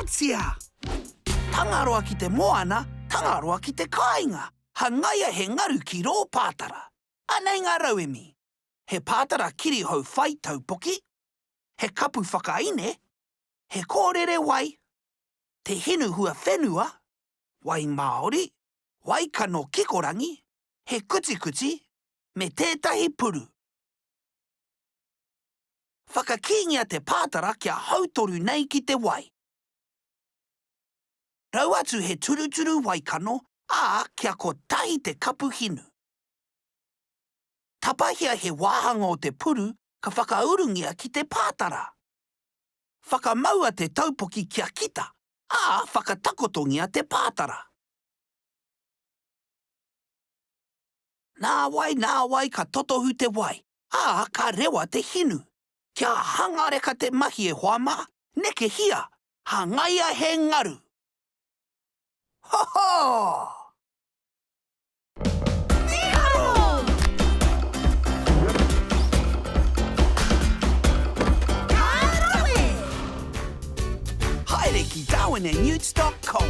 Atia! Tangaroa ki te moana, Tangaroa ki te kāinga. Hangaia he ngaru ki rō pātara. Anei ngā rauemi. He pātara kirihou whai taupoki, he kapu whakaine, he kōrere wai, te hinu huawhenua, wai māori, wai kano kikorangi, he kutikuti, me tētahi puru. Whakakīngia te pātara kia hautoru nei ki te wai. Rau atu he turuturu waikano, ā, kia kotahi te kapu hinu. Tapahia he wāhanga o te puru ka whakaurungia ki te pātara. Whakamaua te taupoki kia kita, ā, whakatakotongia te pātara. Nāwai, nāwai ka totohu te wai, ā, ka rewa te hinu. Kia hangareka te mahi e hoa mā, nekehia, hangaia he ngaru! Hoho! Mīharo! Ka rawe! Haere ki darwinandnewts dot com.